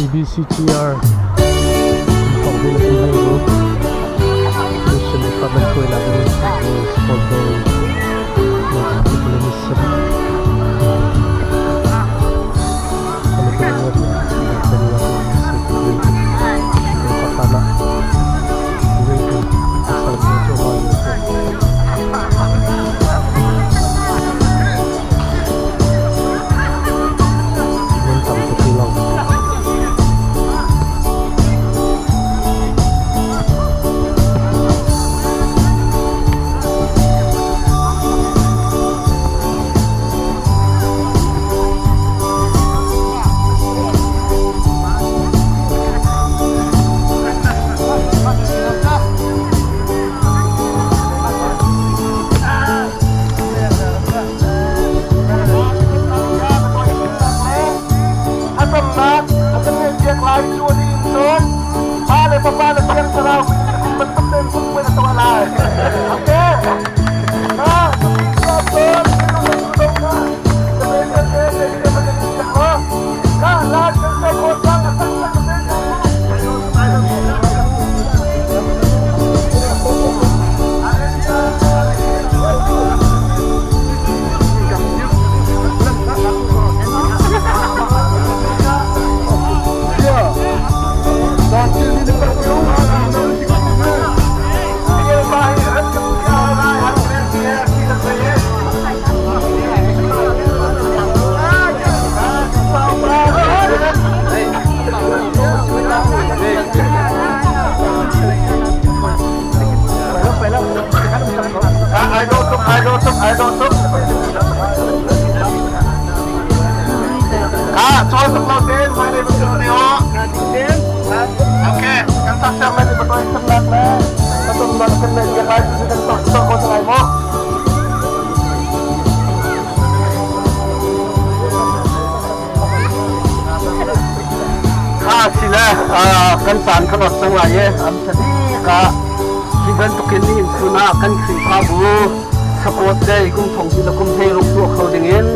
CBCTR kum thong le kum 16 Mission Department hruainak in Sport Day Nan tam tuk ti lo. Thlacamnak a kan ngeihpiak lai cu a dih in cun Pa le Fapa le Thiang Thlarau bantuk tein phungpui na tuah lai. Okay. Na cun Ai do tuk, ai do tuk, ai do tuk. Ah, chawl tuk lo ten, mai le betul ni o. Okay, kan sak siang lai ni betul isem lak le. Betul lak kan le dia lai tu kan tok tok ko sangai mo. Kha sile kan caan kan ot cang lai i am sadi ka hi bantukin nihin chun ah kan Khrihfabu support day kum thong hi le kum hlei ruk tuah kho dingin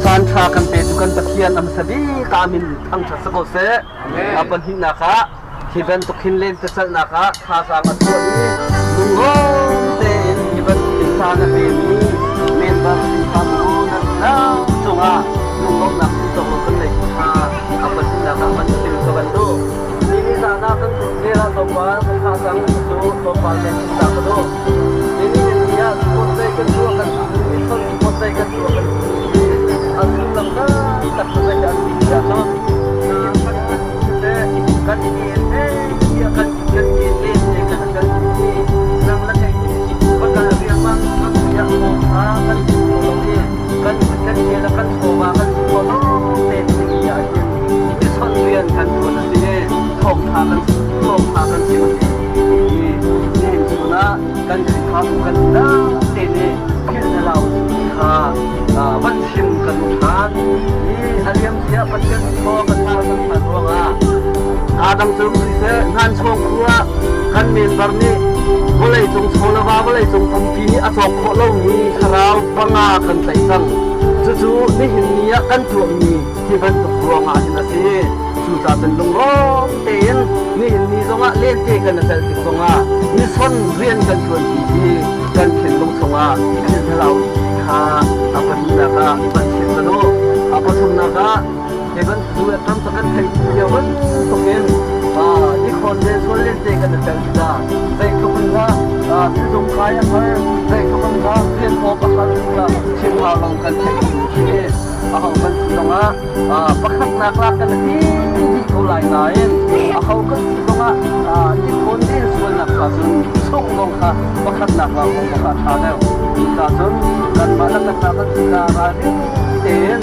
caan ṭha kan pe tu kan Pathian am sadi ka min thangṭhat si ko seh. A pahnihnak ah hi bantuk hin lentecelhnak ah thazaang a chuah i lunglawm tein hi bantukin caan a pemi member Khrihfabu nan unau cungah lunglawmhnak sungtawk lo kan nei kha a pahnihnak ah van chim ka van duh. Ni ni zan ah kan zel ah tlawmpal kan thazaang cu tlawmpal kan chim ta ka duh. Ni ni ni ah support day kan tuah kan mission support day kan tuah kan a sullam tak tak cu an ti ahcun kan i tiah kan kan i len te kan kan i nang la kei va kal riangmang kan tiah kha kan si kho lo i kan kan ke la kan chawva kan si kho lo te ni ah hin mission rian kan tuan a si i thawngtha kan thawngtha kan chim a si nihin chun ah kan Khrihfabu kan dang te nih philh na lau kha van chim kan u ṭhan i a liam cia Pathian thaw kan hal kan hman ruangah Adam cu siseh hnan-chuang khua kan member nih vawlei cung chawlava vawlei cung pumpi nih a cawk khawh lomi thlarau panga kan tlaih cang. Cucu nihin ni ah kan tuahmi hi bantuk ruangah hin a si. Cucaah cun lungrawm tein nihin ni zongah lente kan i tel tik zongah mison rian kan ṭuanpi hi kan thinlung chungah thil thalo kha a pahnihnak ah van chim kan u. A pathumnak ah hi bantuk le tam kan theih cio bantukin i khawn le sual lente kan i tel tikah zeitluk in dah sizung kai a har, zeitluk in dah rian awk a har tiah chim hau lo kan theih khi aho kan si zongah pakhatnak la kan ti dih ko lai nain aho kan si zongah i khawn ding sualnak kha cun sungh zong kha pakhatnak la kong kha a ṭha deuh. Cucaah cun kanmah le kanmah kan si ca ralring tein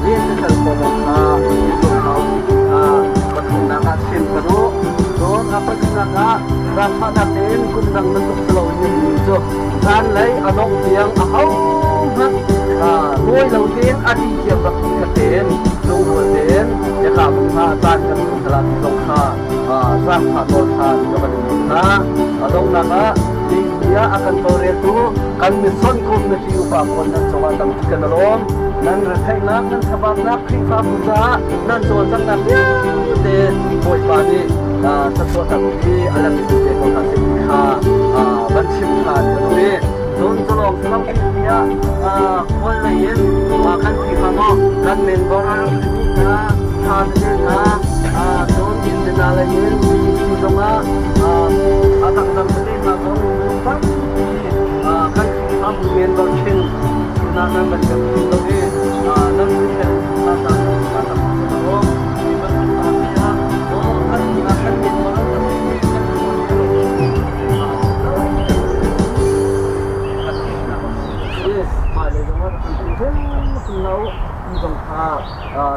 rian kan kal khawh zong kha i zuam hna usih ti kha pathumnak ah chim ka duh. Cun a pahnihnak ah zaangfahnak tein kum dang bantuk si loin cu zanlei a dongh tiang ahohmanh lawi lo tein a dih tiang rak khat tein lungrual tein biaka bu kha caan kan hmu hna ti zong kha zaangfah nawl kha ka van in hna. A donghnak ah ni ah a kan tawlreltu kan mission committee upa pawl nan cungah tampi kan i lawm. Nan retheihnak, nan thabatnak Khrihfabu caah nan cawlcanghnak vialte Bawipa nih thluachuah tampi a lam in pe ko hna seh ti kha van chim ṭhan ka duh i cun culawng si lo tiah khual lei in kan Khrihfa maw kan member a rak simi hna ṭha tete hna cun Indiana lei in VC zongah a dangdang tete hna zong minung tampi kan Khrihfabu member chin sinah nan van kan chim lo i nan tel hna ta hna tam lo mi bantuk hna tiah kan kan member an tam i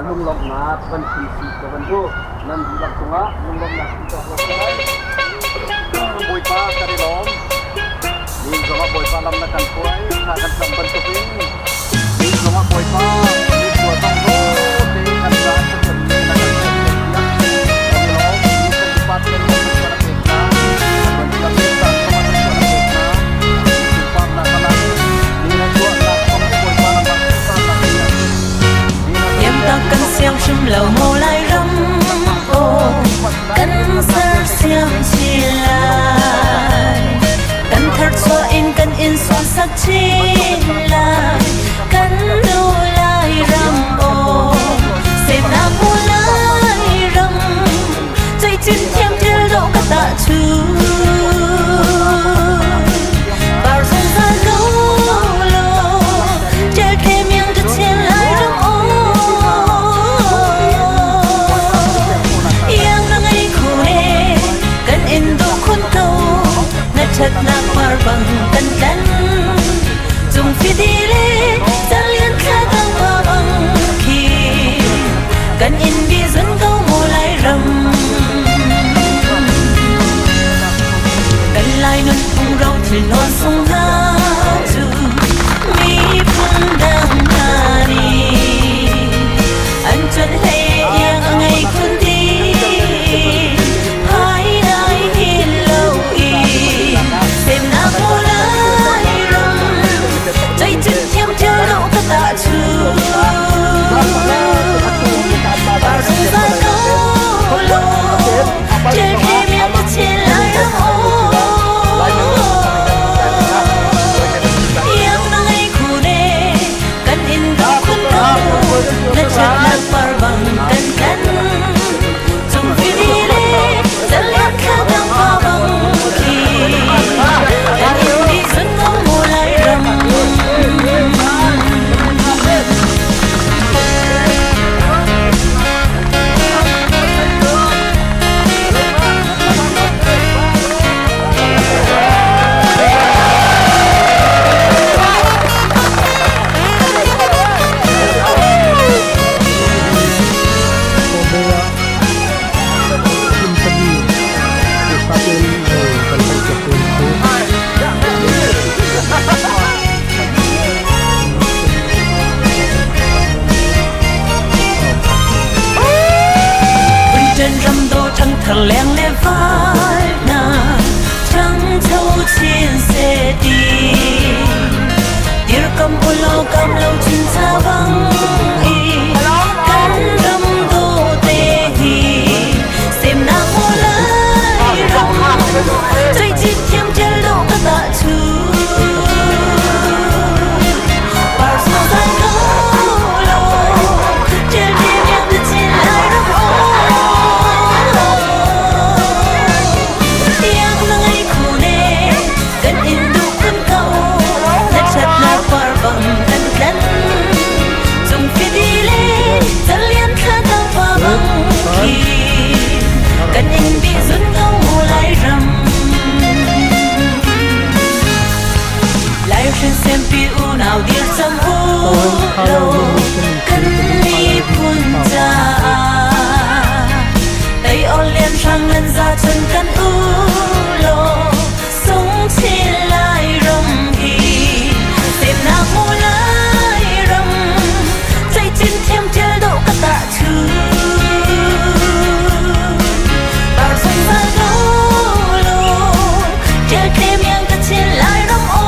lunglawmhnak van chim si ka van duh nan dihlak cungah lunglawmhnak si ka Bawipa kan i lawm Min zongah Bawipa lam na kan hruai thla kan cam bantukin Min zongah Bawipa ni khua zong te kan ra kan na kan piak kan i lawm mission department na kan pek hna kan lam caan zongah na kan pek hna sunparnak ka lang ni na tuahnak kong Bawipa lamah sunparnak Tiamtak kan siang hrim lo maw Lairam aw kan sersiam chin lai kan tharchuah in kan in sunsak chin lai kan nu Lairam aw semnak mu Lairam cei thiam thil dawh ka tah chu par zungzal ko law ṭel the miang ka chen lai ram aw iang na ngei khune kan in duh khun ko na ṭhatnak par bang kan tlan cung fidi le calian thla dang bang khi kan in bi zun ko mu lai ram kan lai nun phung ro thil nawn sung hna cu miphun dang hna nih an chon hlei iang a ngei khun ti hai nai hin lo i semnak mu lai ram choi chun thiam thil ro ka ta chu par zungzal ko law thil he miang ka chin lai ram aw iang na ngei khune kan in do khun ko na chatnak par bang kan kan chung fidi le zalian kha dang pa bang khi kan in di sun ko mu lai ram. Kobe Symphony usatin ay kan pagkatun ko. Britain ram do thang thar leng le vai na thang chau chin se ti dir kam ulo kam lo chin cha bang i kan ram do te hi xem na mo lai ram chơi chim thiam chel do ka ta chu par so san ko lo chel di miang de chin lai ram o iang na ngai khune kan in du khun ko na chat na par bang kan kan chung fi di le zalian kha dang pa bang khi kan in bi zun ko mu lai ram lai hrin sem pi u nau dir cham u lo kan mi phun cha tây on liên rang ngân ra chân kan u lo sung chi lai ram hi xem na mu lai ram chạy chín thêm chel độ ka ta chu par sung za go lo chel thêm yang ka chin lai ram o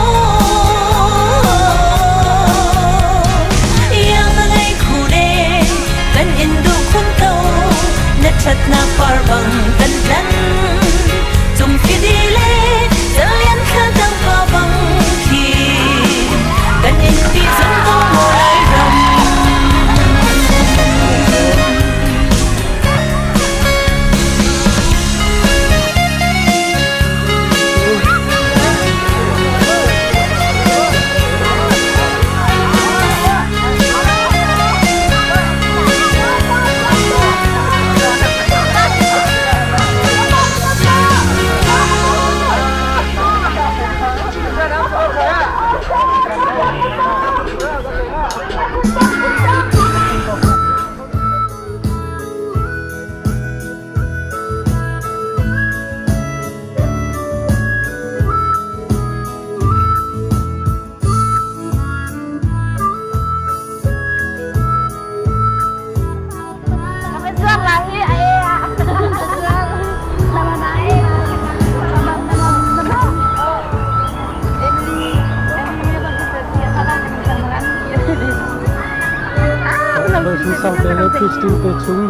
yang. Ṭhatnak par bang kan tlan. Cung fidi le zalian thla dang pa bang khi kan in ti zong ko maw Lairam. Sang te le Christine te chung.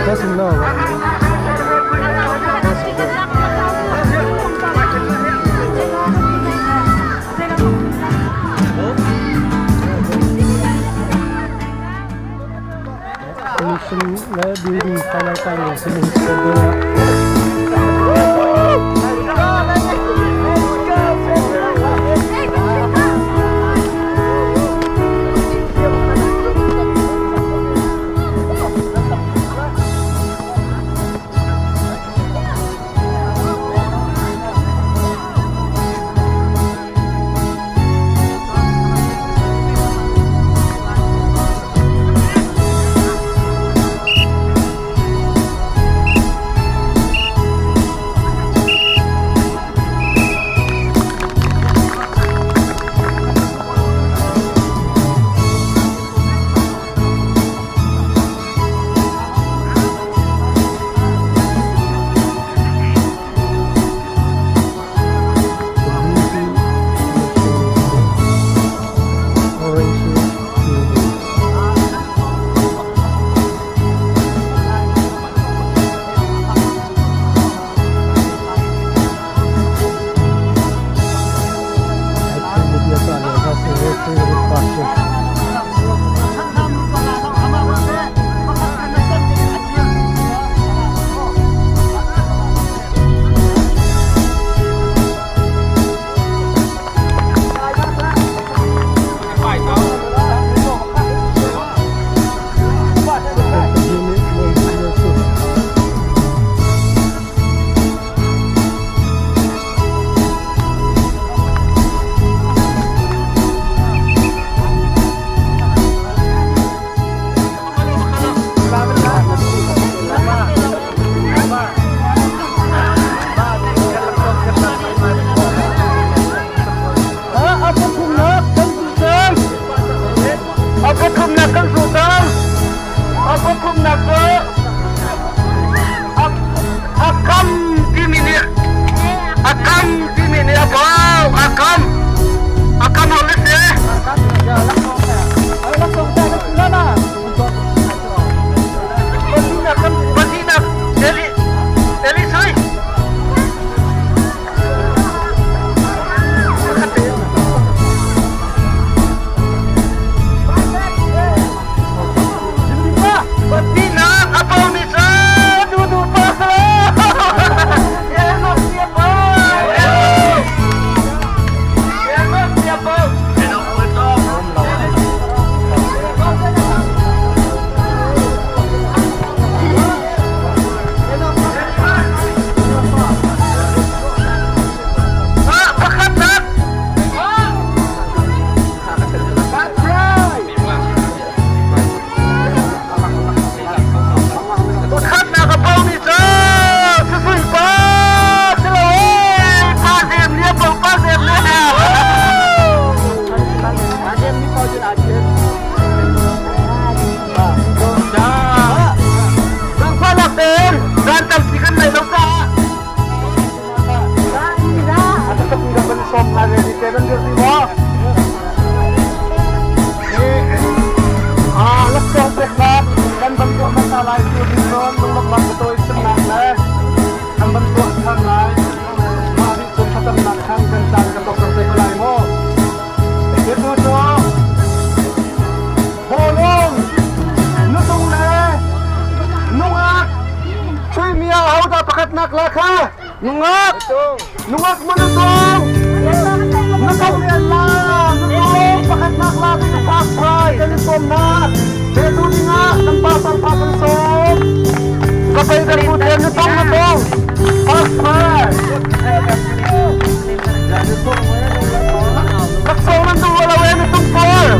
Doesn't know. Solution le building final time solution. Nungak! Nungak mo nutong! Nutong ni Allah! Nutong! Pakatnak lagi ng fast fry! Ganitong na! Beto ni nga! Ng pasang pasang som! Kapay ka po din! Nutong nutong! Fast fry! Laksonan ng wala wen itong por!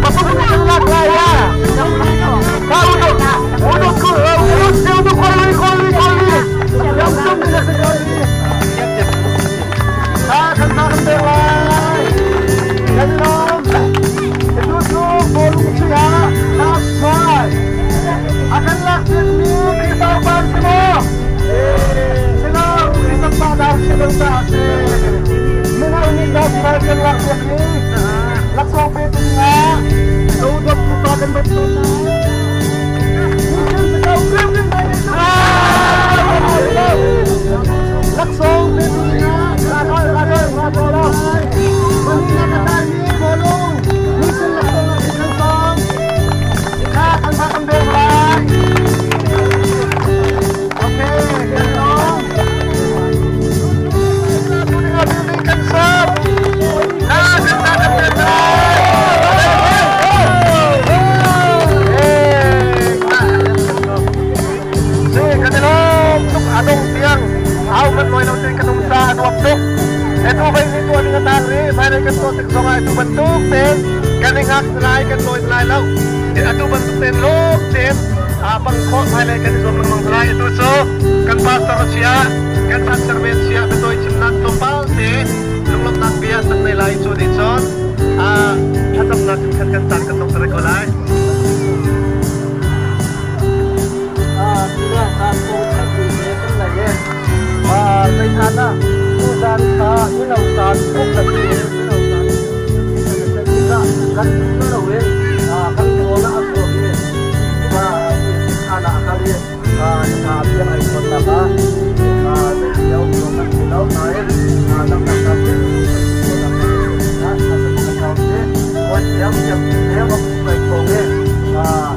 Pasok na ang lakaya! Kauno! Uno ko! Uno ko! Korli! Korli! Korli! Yamsum nila sa korli! Ah, kanta kanta lai! Ganon! Ito bolong siya! Last try! Akan laksin ni Kita Pansi mo! Sila, kitang padar sila sa atin! Minarni das Michael laksin ni! Laksong pito nga! Daudot mo pa kan bato Laksong pito nga! Lakol, lakol, lakol! Manila katani, bolong! Minsan laksong ang isang Ika, Okay, ganon. Kan pastor siya, kan pastor siya, beto chimnak topal te, lunglok nak biya san nei lai chu di chon, a khatam nak khat kan tan kan tong tare ko lai. 啊，是啊，啊，都出住嘢真嚟嘅。啊，你睇啦，富山卡、一路山、屋特嘅一路山，kan lo we ah kan ko na ako ye ba ana akali ah na biya ai ko ta ba ah de yau ko kan lo na e ah nang nang na ko na na sa sa ka te ko yam yam yam ko ko ye ah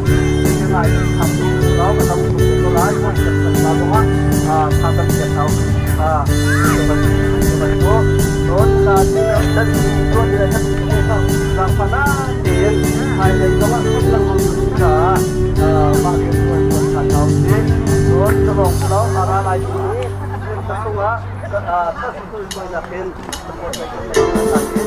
ยังไงทำดูแล้วก็ทำดูตัวร้ายว่าจะสัตว์ตัวว่าอ่าทำแบบเขาอ่าตัวมันตัวมันตัวโดนตาที่เราฉันตัวเดียวฉันไม่เข้าหลังปนาเดียนภายในตัวว่าคนลังมันขาเอ่อมาเรียนตัวตัวขาเขาเนี่ยโดนจะลงแล้วอะไรอยู่นี่จะสู้อ่ะอ่าถ้าสู้ตัวอยากเป็นตัวไปเป็น